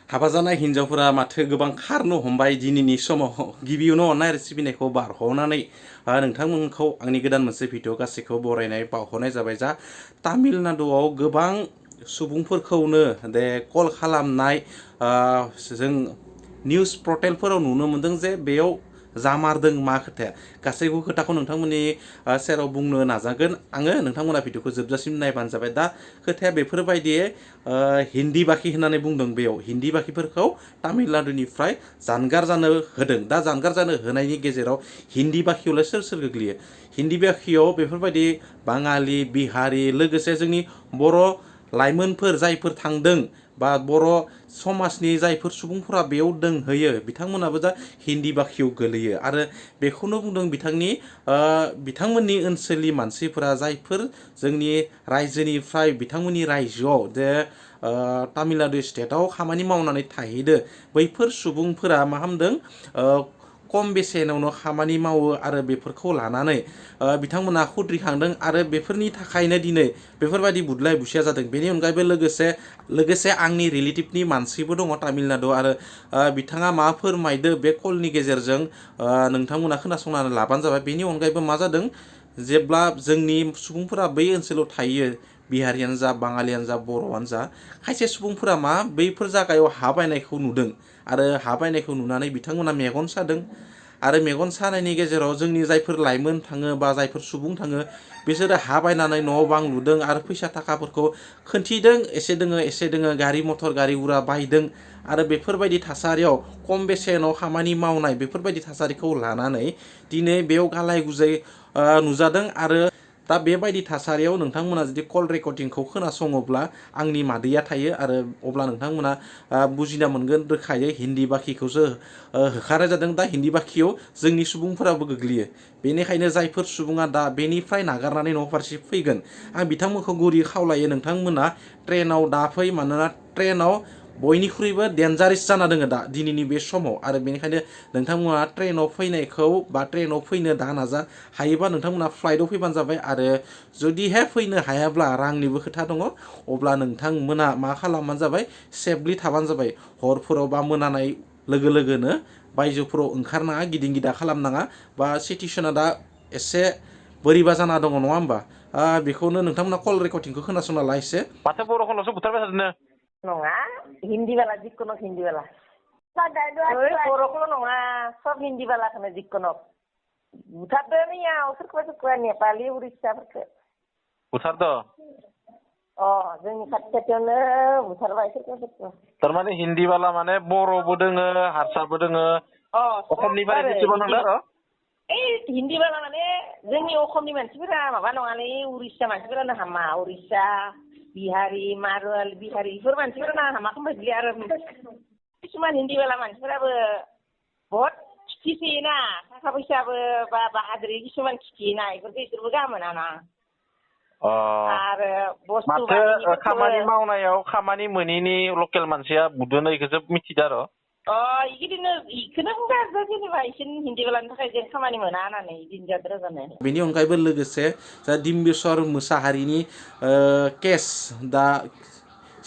हाबा जानाय हिन्जावफोरा माथो गोबां खारनो हमबाय दिनैनि समाव गिबियावनो अननाय आरो सिबिनायखौ बारहरनानै नोंथांमोनखौ आंनि गोदान मोनसे भिडिअ गासैखौ बरायनाय बावहरनाय जाबाय जा तामिलनाडुआव गोबां सुबुंफोरखौनो दे कल खालामनाय जों निउस पर्टेलफोराव नुनो मोनदों जे बेयाव जामारदों मा खोथाया गासैबो खोथाखौ नोंथांमोननि सेराव बुंनो नाजागोन आङो नोंथांमोना भिडिअखौ जोबजासिम नायबानो जाबाय दा खोथाया बेफोरबायदि हिन्दी बाखि होननानै बुंदों बेयाव हिन्दी बाखिफोरखौ तामिलनाडुनिफ्राय जानगार जानो होदों दा जानगार जानो होनायनि गेजेराव हिन्दी बाखियावलाय सोर सोर गोग्लैयो हिन्दी बाखियाव बेफोरबायदि बाङालि बिहारि लोगोसे जोंनि बर' लाइमोनफोर जायफोर थांदों बा बर' समाजनि जायफोर सुबुंफोरा बेयाव दोंहैयो बिथांमोनाबो दा हिन्दी बाखियाव गोलैयो आरो बेखौनो बुंदों बिथांमोननि ओनसोलनि मानसिफोरा जायफोर जोंनि रायजोनिफ्राय बिथांमोननि रायजोआव जे तामिलनाडु स्टेटआव खामानि मावनानै थाहैदो बैफोर सुबुंफोरा मा खालामदों खम बेसेनावनो खामानि मावो आरो बेफोरखौ लानानै बिथांमोना खुद्रिखांदों आरो बेफोरनि थाखायनो दिनै बेफोरबायदि बुदलाय बुसिया जादों बेनि अनगायैबो लोगोसे आंनि रिलेटिभनि मानसिबो दङ तामिलनाडु आरो बिथाङा मा फोरमायदो बे कलनि गेजेरजों नोंथांमोना खोनासंनानै लाबानो जाबाय बेनि अनगायैबो मा जादों जेब्ला जोंनि सुबुंफोरा बै ओनसोलाव थायो बिहारियानो जा बाङालियानो जा बर'आनो जा खायसे सुबुंफोरा मा बैफोर जायगायाव हा बायनायखौ नुदों आरो हा बायनायखौ नुनानै बिथांमोना मेगन सादों आरो मेगन सानायनि गेजेराव जोंनि जायफोर लाइमोन थाङो बा जायफोर सुबुं थाङो बिसोरो हा बायनानै न' बां लुदों आरो फैसा थाखाफोरखौ खोन्थिदों एसे दोङो गारि मथर गारि गुरा बायदों आरो बेफोरबायदि थासारियाव खम बेसेनाव खामानि मावनाय बेफोरबायदि थासारिखौ लानानै दिनै बेयाव गालाय गुजाय नुजादों आरो दा बेबायदि थासारियाव नोंथांमोना जुदि कल रेकर्डिंखौ खोनासङोब्ला आंनि मादैया थायो आरो अब्ला नोंथांमोना बुजिना मोनगोन रोखायै हिन्दी बाखिखौसो होखारनाय जादों दा हिन्दी बाखियाव जोंनि सुबुंफोराबो गोग्लैयो बेनिखायनो जायफोर सुबुङा दा बेनिफ्राय नागारनानै न' फारसे फैगोन आं बिथांमोनखौ गुरै खावलायो नोंथांमोना ट्रेनाव दा फै मानोना ट्रेनाव बयनिख्रुइबो डेन्जारेस जाना दोङो दा दिनैनि बे समाव आरो बेनिखायनो नोंथांमोना ट्रेनाव फैनायखौ बा ट्रेनाव फैनो दा नाजा हायोबा नोंथांमोना फ्लाइटआव फैबानो जाबाय आरो जुदिहाय फैनो हायाब्ला रांनिबो खोथा दङ अब्ला नोंथांमोना मा खालामबानो जाबाय सेफलि थाबानो जाबाय हरफोराव बा मोनानाय लोगो लोगोनो बायजोफोराव ओंखारनाङा गिदिं गिदा खालामनाङा बा सिटुएसना दा एसे बोरैबा जाना दङ नङा होमबा बेखौनो नोंथांमोना कल रेकर्डिंखौ खोनासंना ला एसे माथो बर'खौल'सो बुथारबाय थादों नङा हिन्दीबाला जिखुनु हिन्दीबाला बर'खौल' नङा सब हिन्दीबालाखौनो जिखुनु बुथारदो नैयाव सोरखौबा नेपालि उरिष्याफोरखौ बुथारदो जोंनि खाथि खाथियावनो बुथारबाय सोरखौबा थारमाने हिन्दीबाला माने बर'बो दोङो हारसाबो दोङो अखमनिफ्राय बेसेबां थांदों आरो हिन्दीबाला माने जोंनि अखमनि मानसिफोरा माबा नङालै उरिष्या मानसिफोरानो हामा उरिष्या बिहारि मारवाल बिहारि बेफोर मानसिफोरानो हामा खालामबाय आरो किसुमान हिन्दीबाला मानसिफोराबो बहुत खिथिसोयोना थाखा फैसाबो बा बाहादुरि किसुमान खिथियोना बेफोरखौ इसोरबो गाहाम मोनाना आरो माथो खामानि मावनायाव खामानि मोनैनि लकेल मानसिया बुदोनो इखौसो मिथिदो आरो इखौनो बुंदो जेनेबा इसोर हिन्दीबालानि थाखाय जेन खामानि मोना होननानै दिनजाद्रा जानो बेनि अनगायैबो लोगोसे जा दिम्बेस्वर मोसाहारिनि केस दा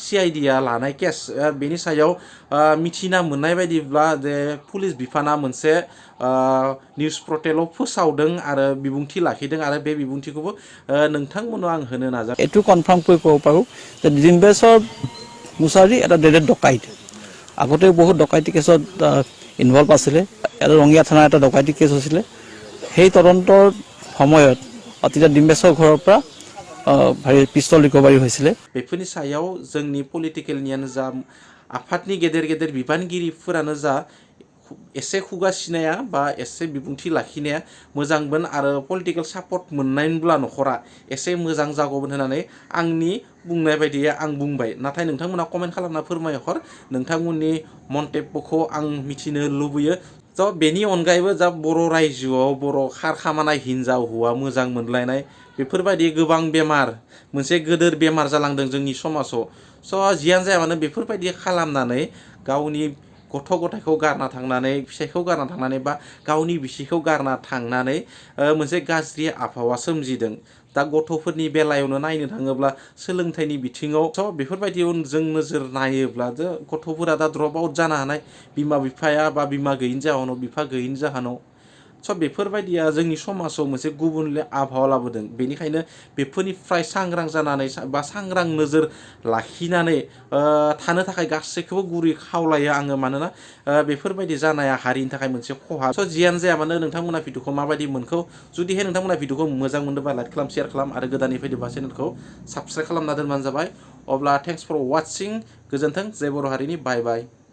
CIDआ लानाय केस बेनि सायाव मिथिना मोननाय बायदिब्ला जे पुलिस बिफाना मोनसे निउस पर्टेलाव फोसावदों आरो बिबुंथि लाखिदों आरो बे बिबुंथिखौबो नोंथांमोनाव आं होनो नाजा एटु कनफार्म কৰি ক'ব পাৰোঁ যে ডিম্বেশ্বৰ মুছাহাৰী এটা ডেডেড ডকাইত আগতে বহুত ডকাইতি কেছত ইনভলভ আছিলে আৰু ৰঙিয়া থানাৰ এটা ডকাইতি কেছ হৈছিলে সেই তদন্তৰ সময়ত তেতিয়া ডিম্বেশ্বৰ ঘৰৰ পৰা পিস্তল ৰিকভাৰী হৈছিলে बेफोरनि सायाव जोंनि पलिटिकेलनियानो जा आफादनि गेदेर बिबानगिरिफोरानो जा एसे खुगा सिनाया बा एसे बिबुंथि लाखिनाया मोजांमोन आरो पलिटिकेल सापर्ट मोननायब्ला नखरा एसे मोजां जागौमोन होननानै आंनि बुंनाय बायदियै आं बुंबाय नाथाय नोंथांमोना कमेन्ट खालामना फोरमायहर नोंथांमोननि मन्तब्यखौ आं मिथिनो लुबैयो थ' बेनि अनगायैबो जा बर' रायजोआव बर' खारखामानाय हिन्जाव हौवा मोजां मोनलायनाय बेफोरबायदि गोबां बेमार मोनसे गोदोर बेमार जालांदों जोंनि समाजाव स' जियानो जाया मानो बेफोरबायदि खालामनानै गावनि गथ' गथायखौ गारना थांनानै फिसायखौ गारना थांनानै बा गावनि बिसिखौ गारना थांनानै मोनसे गाज्रि आबहावा सोमजिदों दा गथ'फोरनि बेलायावनो नायनो थाङोब्ला सोलोंथाइनि बिथिङाव स' बेफोरबायदियाव जों नोजोर नायोब्ला जे गथ'फोरा दा द्रप आउट जानो हानाय बिमा बिफाया बा बिमा गैयिनि जाहोनाव बिफा गैयिनि जाहोनाव स' बेफोरबायदिया जोंनि समाजाव मोनसे गुबुनले आबहावा लाबोदों बेनिखायनो बेफोरनिफ्राय सांग्रां जानानै बा सांग्रां नोजोर लाखिनानै थानो थाखाय गासैखौबो गुरै खावलायो आङो मानोना बेफोरबायदि जानाया हारिनि थाखाय मोनसे खहा स' जियानो जाया मानो नोंथांमोना भिडिअखौ माबायदि मोनखौ जुदिहाय नोंथांमोना भिडिअखौ मोजां मोनदोंबा लाइक खालाम शेयार खालाम आरो गोदानै फैदोंबा चेनेलखौ साबस्क्राइब खालामना दोनबानो जाबाय अब्ला थेंक्स फर वाचिं गोजोन्थों जय बर' हारिनि बाय बाय